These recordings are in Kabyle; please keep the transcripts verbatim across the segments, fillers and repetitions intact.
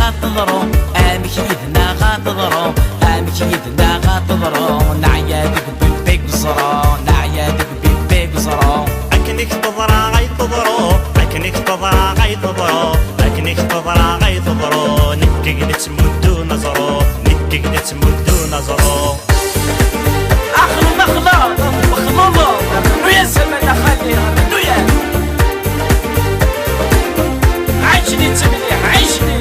Teḍru, amek yid-neɣ ad teḍru, amek yid-neɣ ad teḍru, neɛya deg bibbi gẓru, neɛya deg bibbi gẓru. Akken i k-teḍra ay teḍru, akken i k-teḍra ay teḍru, akken i k-teḍra ay teḍru, nekk i k-d-ttmuddun aẓru, nekk i k-d-ttmuddun aẓru. Axlum axlaḍ, mexluleḍ, rnu-yas aman a xali, rnu-yas. Ɛic-li d timliḥ, ɛic-li.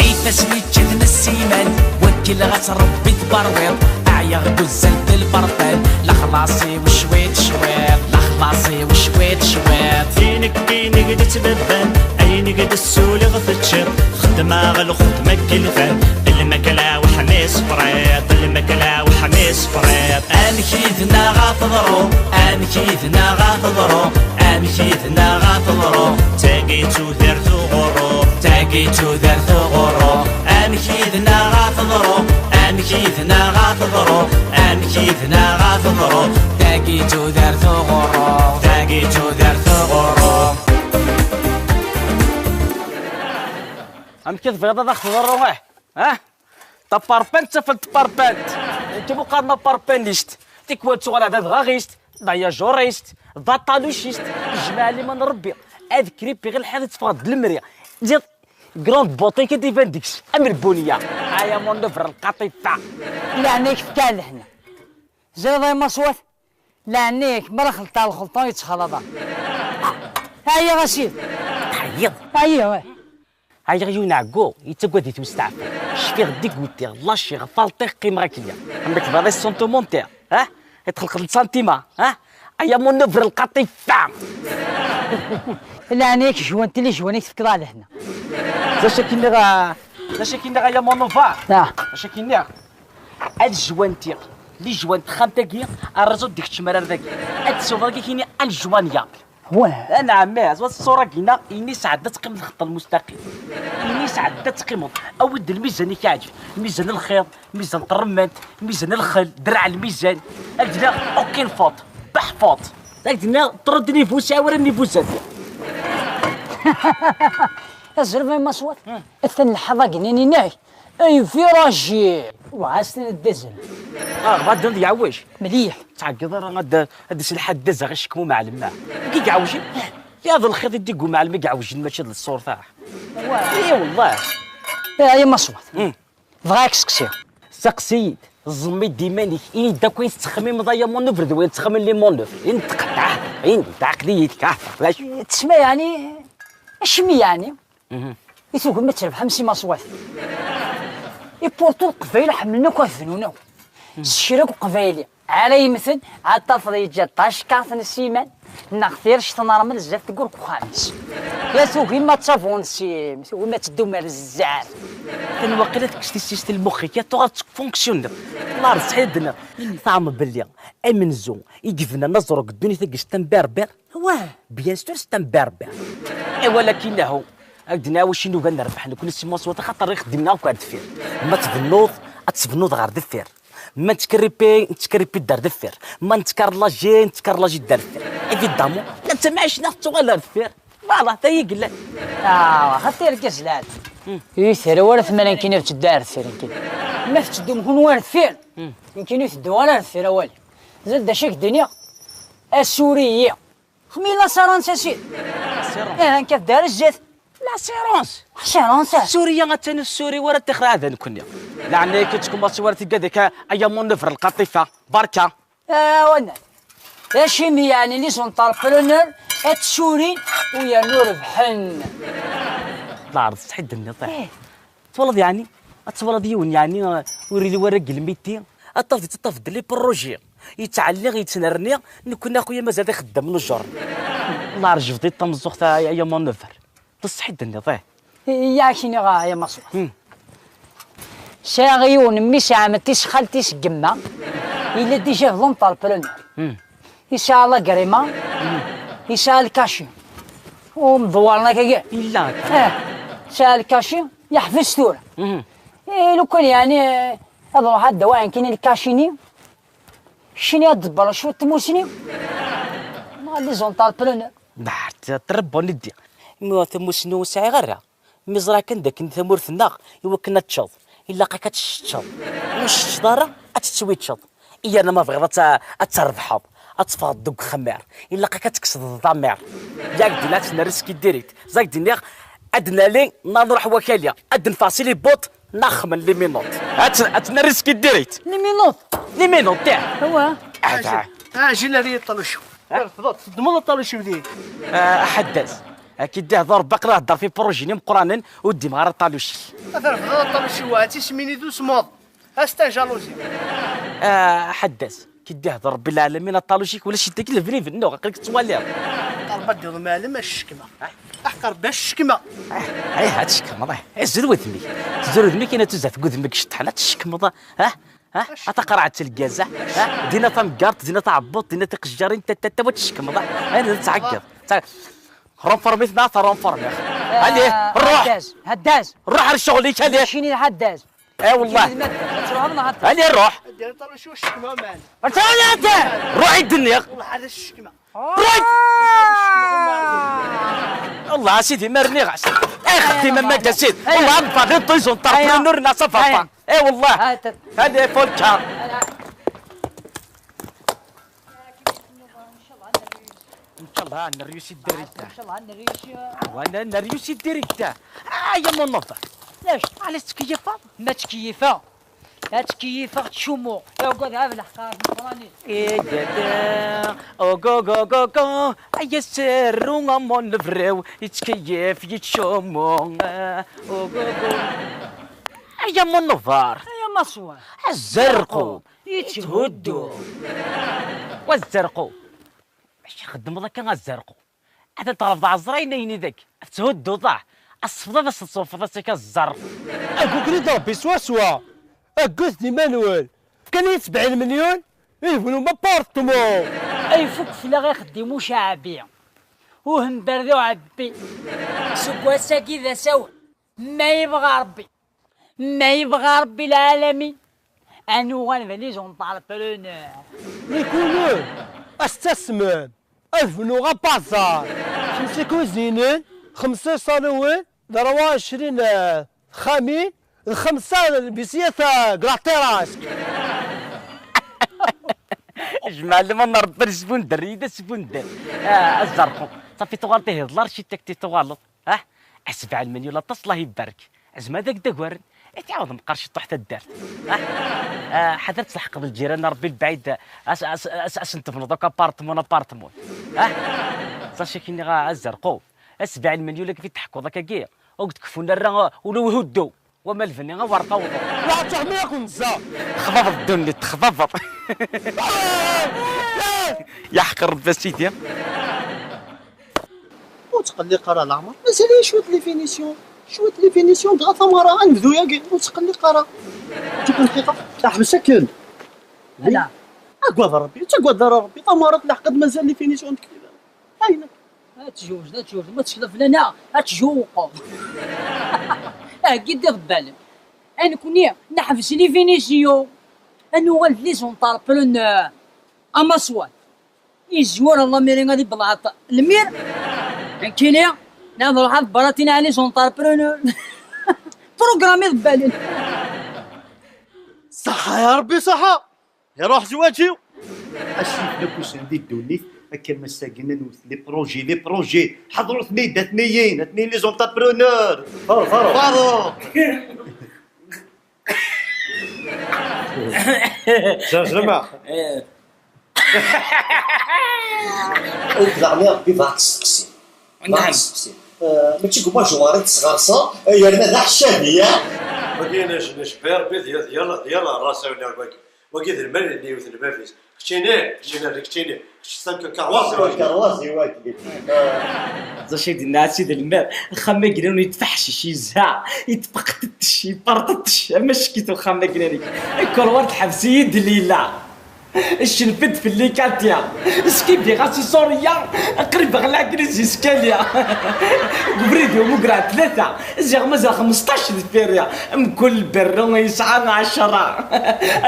Ifassen iččiten ssiman, wakkil ɣas Rebbi tberwiḍ. Ɛyiɣ deg uzzal d lberfan, lexlaṣ-iw cwiṭ cwiṭ, lexlaṣ-iw cwiṭ cwiṭ. I nekkini i k-d-ttbabban, ayen i k-d-ssuliɣ teččiḍ. Xeddmeɣ lxedma n yilfan, lmakla weḥmi-s friṭ, lmakla weḥmi-s friṭ. Amek yid-neɣ ad teḍru, amek yid-neɣ ad teḍru, amek yid-neɣ ad teḍru. Tagi d tudert uɣurru, tagi d tudert uɣurru. Amek yid-neɣ ad teḍru, amek yid-neɣ ad teḍru, amek yid-neɣ ad teḍru. Tagi d tudert uɣurru, tagi d tudert uɣurru. Amek i tebɣiḍ ad aɣ-teḍru, ah? Ah? Taparpant, tafelt parpant. Nekk mu qqaren aparpanist. Tikwal tuɣal d adɣaɣist, d ayajurist, d aṭalucist. Jmaɛ liman n Rebbi. Ad kripiɣ lḥiḍ i teffɣeḍ d lemri. Ziḍ, grande beauté i d-iban deg-s. Am lbunya. Aya mon œuvre lqaṭifa. Leɛna-k tefka lehna. Ẓriḍ ay maṣwat? Leɛna-k, mi ara xelṭeɣ lxelṭa yettxalaḍ. Ɛyiɣ a sidi. Ɛyiɣ. Ɛyiɣ, eh. Ɛyiɣ yiwen ɛeggu, yettagad-it usteɛfu. Cfiɣ deg wettiɣ, laciɣ, falṭiɣ, qqimeɣ akken. Amek tebɣiḍ ad sentimental, ha? Ad txelqeḍ lsantima, ha? Aya mon œuvre lqaṭifa. Leɛna-k, jwant li jwan i tefkiḍ a lehna. D acu akken nniɣ, a- d acu akken nniɣ, aya mon œuvre? Ah. D acu akken nniɣ? Ad jwantiɣ li jwan texxamt-agi, arraẓ ur d-ikeččem ara ar dagi. Ad tsuɣeḍ dagi kini anjwanya. Wah. Anɛam, ah, zwa ṣṣura-gina, ini sɛedda teqqimeḍ lxeṭṭ lmustaqim. Ini sɛedda teqqimeḍ. Awi-d lmizan i k-iɛǧeb. Mizan lxiḍ, mizan n tremmant, mizan lxel, draɛ lmizan. Ak-d-nniɣ aucune faute, beḥ faute. Ak-d-nniɣ trop de niveau, sɛiɣ wara niveau zati. Azrem ay maṣwat. Hmm. Atan lḥaḍa gnin inek. Ay virage. Wa, as-ten-id-azen. Ah, ɣaden ad yeɛwej. Mliḥ. Ttɛeggiḍ ara ad, ad iselḥa ad d-azeɣ icekmu mɛelma. Deg iɛewjen. Ya d lxiḍ i d-iggu mɛelma i iɛewjen, mačči d ṣṣurta. Wa. I wallah. Eh, ay maṣwat. Hmm. Bɣiɣ ad k-seqsiɣ. Seqsi-yi-d, ẓem-d iman-ik, ini-d akk ayen tettxemmimeḍ ay amanœuvre d wayen ttxemmimen les manœuvres. Ini-d tqeṭɛeḍ, ini-d aql-iyi-d kaɛfeɣ, d acu? Tesma yeɛni, acimi yeɛni? Mhm. I tugim ad trebḥem si maṣwat. I pourtant Leqbayel ḥemmlen akk ad bnun akk. S kra akk Uqbayli. Ara yemmten, ad tafeḍ yeǧǧa tacekkart n ssiman, neɣ tirect n ṛṛmel zdat tewwurt n uxxam-is. Ya tugim ad tabunsim, tugim ad teddum ar zdat. Atan waqila tekkes tissist n lmux-ik, ya tuɣal tettfunksiyuneḍ. Llar ṣṣeḥ i d-tenniḍ. Teɛmeḍ belli amenzu i yebnan aẓru deg ddunit-agi s temberber? Wah. Bien sûr s temberber. Iwa lakin ahu, ad d-nɛawi cci nugan nerbeḥ nekni si maṣwat, axaṭer ixeddimen akk ar deffir. Ma tbennuḍ, ad tebnuḍ ɣer deffir. Ma nettkerripi, nettkerripi-d ar deffir. Ma nettkar laji, nettkar laji-d ar deffir. Évidemment, la d tamɛict-nneɣ tettuɣal ar deffir. Voilà, d aya i yellan. Ah, xaṭi argaz lɛali. Hmm. Ur yi-terri ara tmara nekkini ad teddu ar deffir nekkini. Ma tetteddu mkun war deffir, hmm, nekkini ur teddu ara ar deffir awali. Zad d acu i k-d-iniɣ? Asuri-yi. Xmi l'assurance a sidi. L'assurance. Eh, nekk ad d-ar zdat. L'assurance. Assurance. Suriya attan ur tessuri wara tixraɛ da nekkni. Leɛnaya-k ad tkumaṣi wara tigad akka, ay amanœuvre lqaṭifa. Barka. Awen. Acimi yeɛni les entrepreneurs ad tsurin u yernu rebḥen? Lɛerḍ ṣṣeḥ i d-tenniḍ. Eh. Twalaḍ yeɛni? Ad twalaḍ yiwen yeɛni, uh, ur ili wara deg lmiti, ad tafeḍ yettaṭṭaf-d les projets, yettɛelliq, yettnerni, nekkni akuya mazal d ixeddamen n ujerni. Lɛerǧ bdiḍ tameẓẓuɣt ay, ay amanœuvre. D ṣṣeḥ i d-tenniḍ, eh. Yak iniɣ ay amaṣwat. Hmm. Sɛiɣ yiwen mmi-s ɛemti-s xalti-s gemma, yella déjà d l'entrepreneur. Hmm. Yesɛa l'agrément, yesɛa lkaci. Ur mdewwren akka. Yella. Eh, yesɛa lkaci, yeḥbes tura. Mhm. Eh, lukan yeɛni, eh, ad ruḥ ad d-awiɣ nekkini lkaci-nni, keččini ad d-tḍebbreḍ cwiṭ tmusni, neɣ les entrepreneurs. Dah, t-, très bonne idée. Imi tamusni ur sɛiɣ ara. Mi ẓriɣ kan dakken tamurt-nneɣ, iwakken ad teččeḍ, ilaq-ak ad teččeḍ. Ur teččeḍ ara, ad tettwiččeḍ. Yerna ma tebɣiḍ ad ta-, ad trebḥeḍ, ad teffɣeḍ deg uxemmar, ilaq-ak ad tekkseḍ ḍamir. Yak d-nniɣ ad nerr skidirit. Zak d-nniɣ ad nali, neɣ nruḥ wakali, ad neffeɣ si les bottes, neɣ xemmen les minottes. Ad, ad nerr skidirit. Les minottes. Les minottes, ih. Awa. Ah, ah. Ajil ar yiṭṭaluc. Terfdeḍ, teddmeḍ aṭaluc-iw deg. Ah, aḥeddaz. Ad k-id-ihder Rebbi, aql-i hedder fi pṛujin imeqqranen, ur ddimeɣ ara aṭaluc-ik. Ad terfdeḍ aṭaluc-iw, ad tismini d usmuḍ. Hasta jalousie. Ah, aḥeddaz. K-id-ihder Rebbi lɛalamin, aṭaluc-ik ulac-it dagi, lebni bennuɣ, aql-ik tettwaliḍ. Rebbi ad d-iḍem ɛlam, ad ccekmeɣ. Aḥeq Rebbi, ad ccekmeɣ. Ah, ah, ad tcekkmeḍ, ah. Eh, zru udem-ik. Zru udem-ik, ina tuzat deg udem-ik ceṭṭḥen, ad tcekkmeḍ, ah. Ha? Ha? A taqerɛet n lgaz, ha? Ha? Dina tameggaṛt, dina taɛebbuḍt, dina tiqejjarin, ta, ta, ta, wa tcekmeḍ, ha? Ayen ad tɛeggeḍ. Ta-, renformit neɣ renformiɣ. Allez, ruḥ! Haddaz, haddaz. Ruḥ ar ccɣel-ik, allez. Cini haddaz. Eh, wallah. Cini haddaz. Ad truḥeḍ neɣ haddaz? Allez, ruḥ. Ad truḥeḍ neɣ haddaz? Ruḥ i d-nniɣ. Wallah, ad as-cekmeɣ. Ruḥ! Allah, a sidi, ma rniɣ-as. Eh, xeddim am akka, sidi. Wallah, ad nfeɣ d les entrepreneurs, neɣ ça va pas. Eh, wallah. Allez, faut le cas. Inchallah, ad nreyusi direct. Inchallah, ad nreyusi. Wa, ad nreyusi direct. Ah, ya mon enfant. Lac? Ɛlac tettkeyyifeḍ? Ma ttkeyyifeɣ, ad ttkeyyifeɣ ttcummuɣ. Agad, ɛad leḥqar, meqqranin. Igata, ogogogogo, ay aserru a mon nevriw, yettkeyyif, yettcummu. Ogogo. Ay a mon nevar. Ay a maṣwan. Azerqu. Yetthuddu. Wa azerqu. Acu txeddmeḍ akka a azerqu? Ad tɣelbeḍ ɛezrayen ayen i dak, ad tetthudduḍ, ah, ad tessefḍeḍ, ad s-tṣewfeḍ, ad s-ak-aẓẓar. Agugri d Rebbi swaswa. Agget d iman-nwen. Fkan-iyi sebɛin melyun, i yebnu m'appartement. Ayeffus fell-aɣ ixeddim uceɛbi, uhember d uɛebbi. Seg wass-agi d asawen, ma yebɣa Rebbi. Ma yebɣa Rebbi lɛalamin, ad nuɣal d les entrepreneurs. Nekuni, ad tettasmem, ad bnuɣ apazar. Xemsa kuzinin, xemsa iṣaluwen, d ṛebɛa u ɛecrin, eh, texxamin, d xemsa lbisiyat, eh, deg la terrasse. Jmeɛ lman Rebbi, sbunder-iyi-d asbunder. Ah, azerqu. Safi tuɣaleḍ ihi d l'architecte i tuɣaleḍ. Ah, sebɛa lmelyun aṭas, Allah ibarek. Azma ad ak-d-agaren. I tɛawed meqqar ciṭuḥ taddart. Ah, ah, ḥader ad tleḥqeḍ lǧiran, Rebbi lbaɛid, as, as, as, as n-tebneḍ akk appartement, appartement. Ah, sac ak-iniɣ a, a Zerqu, a sebɛa lmelyun akka i teḥkuḍ akkagi, ur k-d-keffun ara ula uhuddu. Wama lbni a werqa uḍu. Wa ttḥemmileɣ-ken nezzeh. Texbabeḍ ddunit, texbabeḍ. Yeḥqer Rebbi a sidi. Ur ttqelliq ara leɛmer. Mazal-iyi cwiṭ les finitions. Cwiṭ les finitions, dɣa tamara, ad nebdu yagi. Ur ttqelliq ara. Ǧib dqiqa. Ḥbes akken. Ala. Agad Rebbi, ur ttagad ara Rebbi. Tamara tleḥq-d, mazal les finitions ur d-tekfid ara. Ayen. Ad tjewjed, ad tjewjed. Ma tecleḍ fell-aneɣ, ad tjewqeḍ. Heggi-d iḍebbalen. A nekni, neḥbes les finitions. Ad nuɣal d les entrepreneurs. Amaswan. Izwar Allah miri ad ibelɛeṭ lmir. Nekkini, ad ruḥeɣ ad baratin ɛli les entrepreneurs. Programme iḍebbalen. Ṣaḥa ya Rebbi, ṣaḥa. Iruḥ zwaǧ-iw. Asif d akussan di ddunit, akka ma ssagin ad nwet les projets, les projets. Ḥeḍrut-ten-id, atniyen, atniyen les entrepreneurs. Faḍu, faḍu. Faḍu. Jajama. Eh. Nekk daɣen Rebbi bɣa ad k-steqsi. Bɣa ad k-steqsi. Eh, mačči deg umajwar i tesɣerseḍ, eh, yerna d aḥeccadi, ya? Wagi, nec-, necba Rebbi d yal, d yal, d yal ras-iw, wagi. Wagi d lmal n yiwet n bab-is. Keččini, keččini, keččini, kečč d takerwaẓi wagi. Takerwaẓi wagi. D acu i d-yenna Sidi Lmir? Axxam aglan yettfeḥcic, yezha, yettbeqtettec, yeṭṭerṭettec, ama ccek-it uxxam aglan-ik. Akerwaḍ teḥbes-iyi-d Lila. Ccelf-d fell-i Katya. Skibiɣ-as i Surya, qribeɣ Leɛgliz i Skalya. Deg ubrid-iw mugreɣ tlata, ziɣ mazal xmesṭac deffir-i. Mkul berru yesɛa ɛecṛa.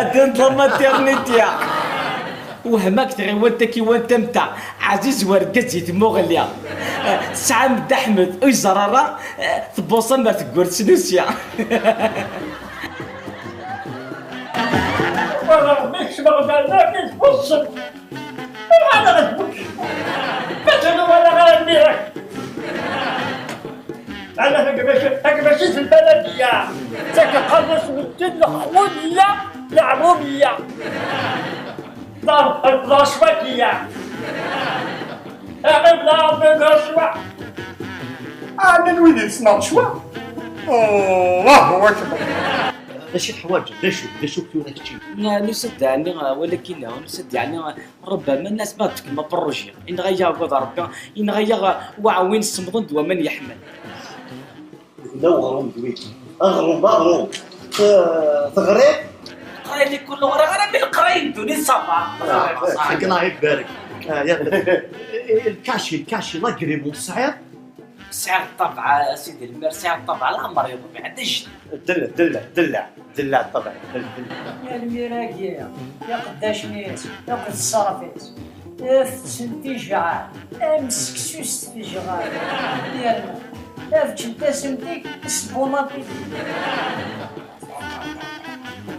Ad d-nḍer maternité. Wehma deg tɣiwant takiwant am ta, Ɛziz wergaz i tmuɣli. Tesɛam Dda Ḥmed ur yeẓra ara, tbuṣam ar teggurt s Nusya. Wala mi kecmeɣ da, da mi tbuṣem. Ala ɣef wek. Batal wala ɣer mmirak. Ala tagmacit, tagmacit n lbaladiya. Ttakeɣ xalas medden lexwuniya, leɛmumiya. Ḍarb, ḍarb cwakiya. Aɣib la ḍarb cwa. Ɛni n wid yessneɣ cwa? Allahu akbar. D acu i teḥwaǧeḍ? D acu, d acu tura kečči? Nusa-d ɛni, wala kina, nusa-d ɛni, Ṛebbi ma nnas ma tfkem apṛuji, inɣa-yaɣ agad Ṛebbi, inɣa-yaɣ waɛwin semmḍen d waman yeḥman. D aɣrum d wiki. Aɣrum, aɣrum. Te-, teɣriḍ? Qrayni kul ur ɣriɣ ara mi leqray n ddunit ça va. Akken Allah ibarek. Ah, ya. Lkaci, lkaci, l'agrément tesɛiḍ? Sɛiɣ ṭṭabɛa, a sidi lmir, sɛiɣ ṭṭabɛa, leɛmer yeḍbeɛ, d ajdid. Della, della, della, della ṭṭabɛa, della, della. Ya lmir-agi, ya qeddac-is, ya qed ṣṣerf-is, tetten tijɛal, am seksu s tfejɣal. Yerna, ad ččent asentik s bon appétit.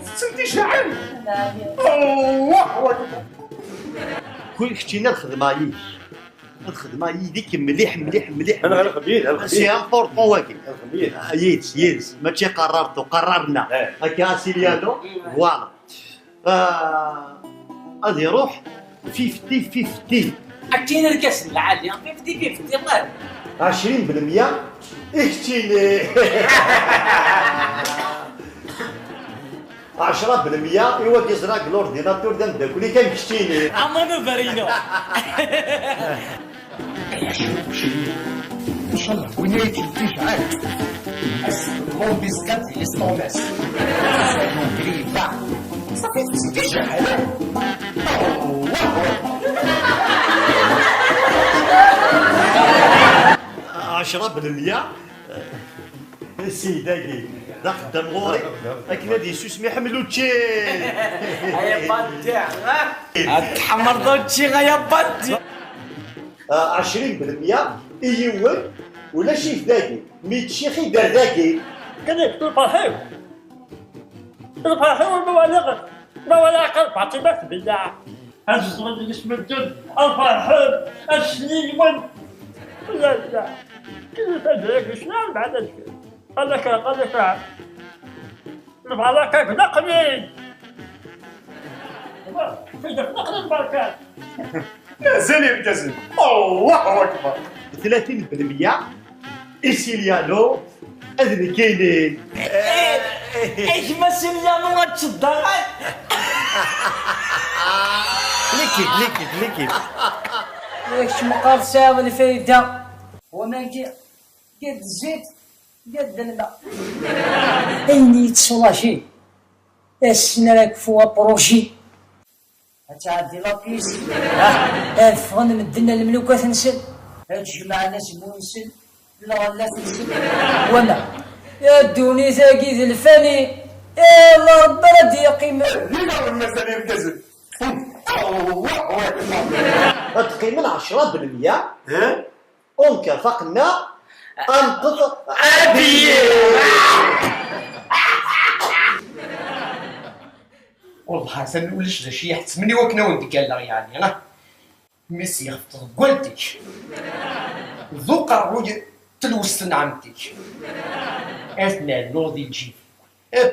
Tetten tijɛal? Nɛam. Allahu akbar. Kul keččini ad xedmeɣ yid-k. Ad xedmeɣ yid-k mliḥ, mliḥ, mliḥ, Ana mliḥ. Lxbir, lxbir. C'est important wagi. Lxbir. Ah, yid-s, yid-s. Mačči qarrart u qarrarna. Eh. Akka, a Siliano, voilà. Ah, ad iruḥ fifty fifty. Akken irgasen lɛali, fifty fifty, man. Ɛecrin belmya i keččini. Ɛecra belmya i wagi ẓriɣ deg l'ordinateur d ameddakel-ik am keččini. Aman uberino. Inchallah, win ay yettfejjɛen. Ass n l'embuscade di l'Estornès. Salut, griba. Safi tettfejjɛen. Ɛecra belmya. Ssid-agi d axeddam ɣur-i, akken ad yessusem iḥemmel učči. Ay abandi, ha? Ad tḥemmleḍ učči, ay abandi. Ah, ɛecrin belmya i yiwen, ulac-it dagi, mi d-ccix i d-ar dagi. Kan lferḥ-iw, lferḥ-iw ma walaɣ, ma walaɣ kan Faṭima tbeyyeɛ. Ad ẓren deg-s medden, ad ferḥen, ad slimen. Lalla, kif ad yagi cna lmeɛna-nsen. Qal lak, qal lak, lbaraka deg leqlin. Deg leqlin lbaraka. Mazal irgazen. Allahu akbar. Tlatin belmya. Isiliano, ad nekkini. Eh, gma Siliano, ad teddaɣ. Likid, likid, likid. Yak meqqar tesɛiḍ lfayda. Wamagi, gad zzit, gad lma. Ayen i yi-tesulaji, ass-n ara kfuɣ apṛuji. Ad tɛeddi la piste. Ah, ad ffɣen medden ar lemlukat-nsen. Ad jemɛen asbu-nsen, lɣellat-nsen. Wama, ya ddunit-agi d lfani. Illa Rebbi ara d-yeqqimen. Nniɣ-awen mazal irgazen. Allahu akbar. Ad qqimen ɛecra belmya. Eh? Unker faqen-aɣ, ad neṭṭef abiyi. Wellah atan ulac d acu i yi-ḥettmen i wakken ad wen-d-ggalleɣ, yeɛni, ah. Mi s-yexfeḍ deg wallen-ik, d uqerruy n telwest n ɛemti-k, ad t-nernuɣ di lǧib.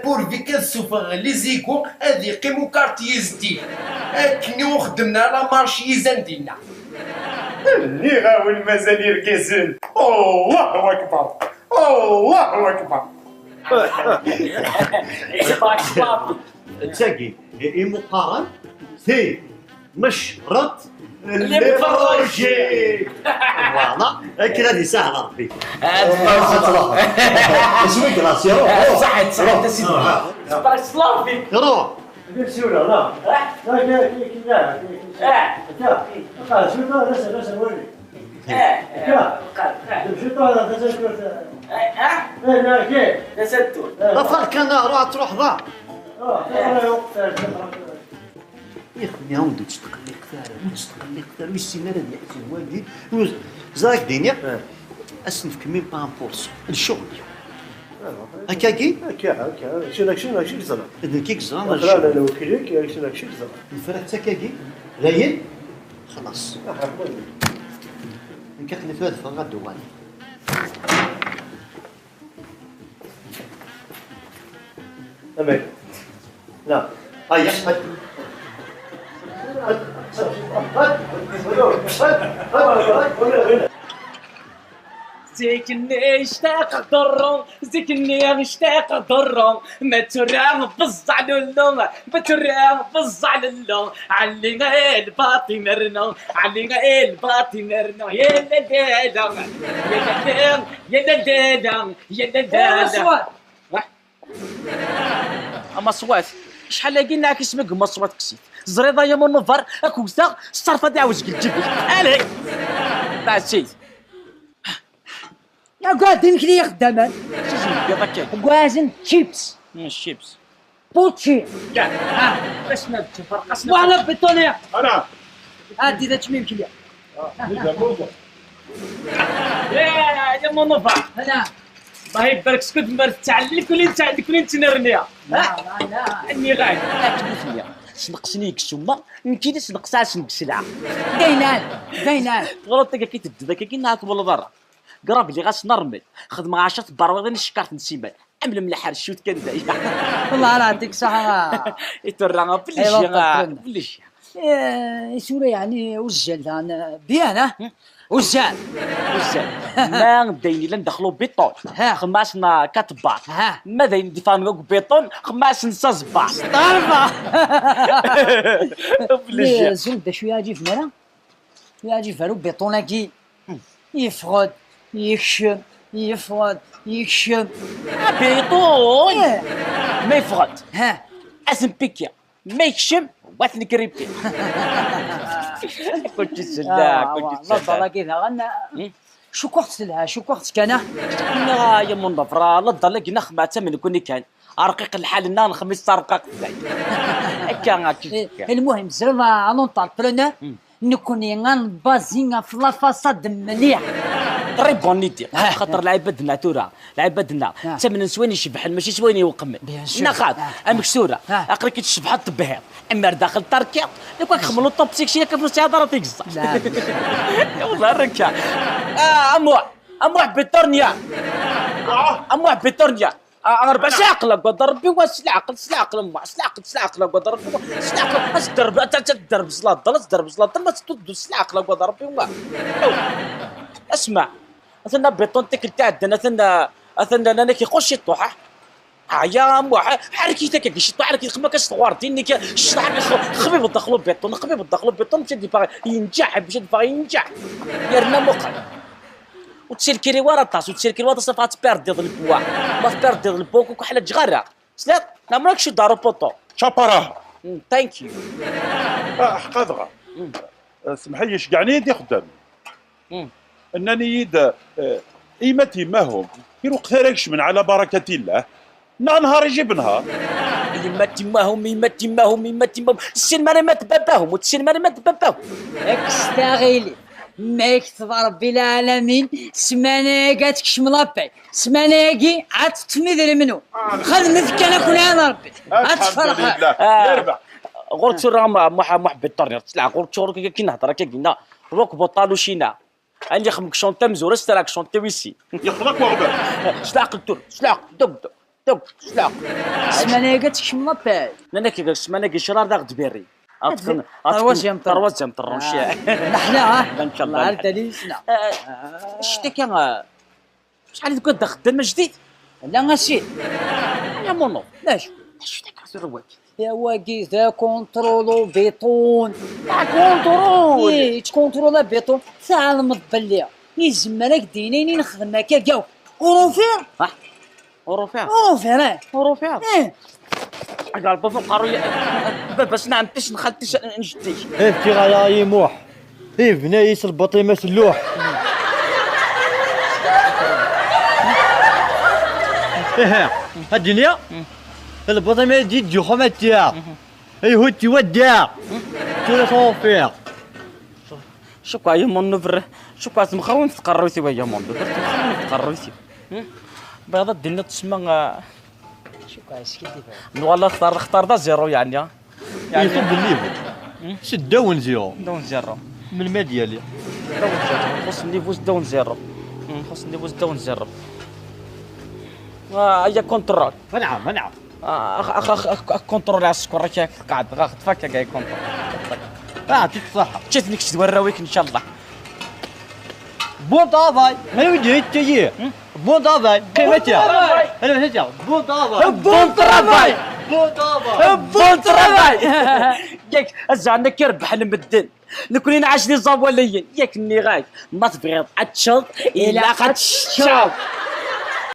Pourvu ad ssufɣeɣ les égouts, ad yeqqim ukarti zeddig. Akken ur xeddmen ara marche yizan dinna. Nniɣ-awen mazal irgazen. Allahu akbar. Allahu akbar. D tagi i mu-qqaren ti Mecreṭ les projets. Voilà, akken ad isahel Rebbi. Ad truḥ. Acu i glacier? Ruḥ, ruḥ. Ṣaḥit, ṣaḥit, a sidi. Ruḥ. Ruḥ. Ruḥ. Ḍafar kan, ruḥ ad truḥeḍ. Ixmi ur d-ttqelliqet ara, ur ttqelliqet ara, ur yessin ara ad yeḥseb wagi. Ur ẓriɣ d-iniɣ, ad s-nefk même pas un pour cent n ccɣel. Akkagi? Akka, akka. Action, action, action, ẓra. D nekk i yeẓran. Aql-aɣ la wekil-ik, action, action, ẓra. Nefra-tt akkagi, dayen, xlaṣ. Nekk aql-i tura ad ffɣeɣ ad d-uɣaleɣ. Amek? Na. Aya. Zik-nni yectaq ḍerru, zik-nni yectaq ḍerru, ma tura beẓẓa lullu, ma tura beẓẓa lullu, Ɛli lbaṭi mernu, Ɛli lbaṭi mernu, yalla lala, yalla lala, yalla lala. Amaswat. Amaswat. Acḥal-agi nniɣ-ak isem-agi Amaswat, kkes-it. Teẓriḍ ay amunuber, ad k-wteɣ, ṣṣerf ad iɛawez deg lǧib-ik. Alek! That's it. Agad imekli ixeddamen. Acu tgiḍ akka? Gwazen chips. Mm, chips. Pucci. Ya. Ah. Asna tferqasna. Wala bitoni. Ana. Adi da tmim kili. Ya, ya monoba. Ana. الله يبارك، سكت، ما تعلق ولا تعلق ولا تنرنيا. لا، لا، لا. اني غايب. تموتني. سنقصني يكسوما، نكيد سنقص عشان بسلعة. دينار، دينار. غلط، كي تبدا كي نعرف والله ضرا. قراب لي غاس نرمل. خدمة عشرة براويض نشكارت نسيمال. عمل ملح الشوت كان داير. والله راه عندك صح. يترى بلي شي، بلي شي. إيه، يسوري يعني وزال دان بيان، ها؟ وزال. وزال. ما داين الا ندخلوا بيطون. ها. خماسنا كاتبار. ها. ما داين ديفان بيطون، خماسنا سازبار. طالبة. بلي شي. زول دا شوية عجيب مرة. يعجب فارو بيطوناكي. يفغد، يكشم، يفغد، يكشم. آه، بيطون. إيه. ما يفغد. ها. اسم بيكيا. ما يكشم، وات نكريبتي. كنت السلاح، آه، كنت والله السلاح. بالاكي ثغنى. شو كوخت لها، شو كوخت كان؟ لا، يا منظف، راه لا الضل قلنا خمسة من كوني كان. رقيق الحال، لنا نخمس رقاق. هكا، هكا. إيه، المهم، زرنا لونتربرونور. نكوني غنبازي في لا فاساد مليح. تري بون ايدي. خاطر العباد دنا تورا، العباد دنا. تمنن سوين يشبحن، ماشي سوين يوقمن. بيان سور. نخاط، امك سورة. اقرا كي تشبح الطبهير. اما داخل تركيا، لو كان خملوا الطوب سيكشي، كيف نسي هضره تيقصى. لا. والله ركا. آه، امو، امو بيتورنيا. امو بيتورنيا. آه، أربع سلاقل أقوى ضربي، وسلاقل، سلاقل، أمع، سلاقل، سلاقل أقوى ضربي، سلاقل، أس درب، أت-، أت-، درب زلاط، ضل، أس درب زلاط، ضل، ما تدو سلاقل أقوى ضربي، وما. اسمع، أثنى بيطون تكل تعدن، أثنى، أثنى أنا كي خوش يطوح. ها يا مو، ح-، حركيتك كي شطوح، حركي خما كاش تغوار ديني كي شطوح، خ-، خبيب الدخلو بيطون، خبيب الدخلو بيطون، مشي ديفا ينجح، مشي ديفا ينجح. يا رنا مقل. وتسير كيري ورا طاس، وتسير كيري ورا طاس، فاتبيردي البوا. ما تبيردي البوا، كوكو حلا جغارة. سلام، نعملك شي دارو بوطو. شاباراه. مم، ثانك يو. آه، حقا دغا. مم. آه، سمح لي، شجعني يدي خدام. مم. أنني يد، آه، إيمتي ما هم. كي الوقت راكش من على بركة الله. نهار، نهار يجيب نهار. يما تماهم، يما تماهم، يما تماهم. السين مالي مات باباهم، والسين مالي مات باباهم. اكستاغيلي. ما يكتب ربي العالمين، سمانة قاتك شملابي. سمانة ياكي عاد تتمي ذي منو. خدمت كان أكون أنا ربي. عاد الحمد تفرح. لله. آه. يربح. غور تشور مع مح-، محب الطريق. تسلع غور تشور كي، كي نهضر كي قلنا. روك بطال وشينا. عندي خمك شونتا مزورة، ستراك شونتا ويسي. يخلق وغبر. سلع قلتور، سلع دوك، دوك، دوك، سلع. سمانة قالت شملابي. لا، لا، كي قال سمانة قال شرار داغ دبيري. أتكن، أتكن، تروازيام طرون. تروازيام طرون، آه. شي. نحلة، ها؟ إن شاء الله، الله نحلة. عرفت لي، سلع. آه، شتي كان، آه، شحال تقول دا خدام جديد؟ لا، غاسي. يا مونو. لاش؟ شتي كان سير واقي. يا واقي، ذا كونترولو بيطون. آه، كونترول. إيه، تكونترولا بيطون. تعلم بلي يزمرك دينين نخدم هكا كاو. أوروفير؟ صح. أوروفير. أوروفير، إيه. أوروفير. إيه. قال بوفو قارو يا-، بابا سنا عمتش نخالتش نجديش. إيه، كي غايا يموح. إيه، بنايس البطيمة سلوح. إيه، هاد الدنيا. البطيمة دي دي خمتيا. Ayhuti wadda. Tura tawfiq. Cukkeɣ ya mon nevre. Cukkeɣ temxawin tqerrut-iw ya mon nevre, temxawin tqerrut-iw. Bɣiḍ ad d-tiniḍ tesma? Cukkeɣ yeskiddib. Nwala xtar xtar da zéro yeɛni. Yeɛni iṣubb llib. Seddaw n zéro. Seddaw n zéro. Melmi ad yali? Seddaw n zéro. Xus nnivu seddaw n zéro. Xus nnivu seddaw n zéro. Aya contrôle. Anɛam, anɛam. Ax ax ax ax contrôle ɛ sskeṛ akka. Qɛed ɣa xḍef akka ɣa contrôle. Ɛṭi-k ṣṣeḥḥa. Ččet nekk d warraw-ik ncallah. Bon travail. Ma yewwi-d ittayi. Bon travail. Qqimet ya. Bon travail. Bon travail. Bon travail. Yak azan nekk rebḥen medden. Nekni nɛac d iẓawaliyen. Yak nniɣ-ak ma tebɣiḍ ad teččeḍ ilaq ad teččeḍ.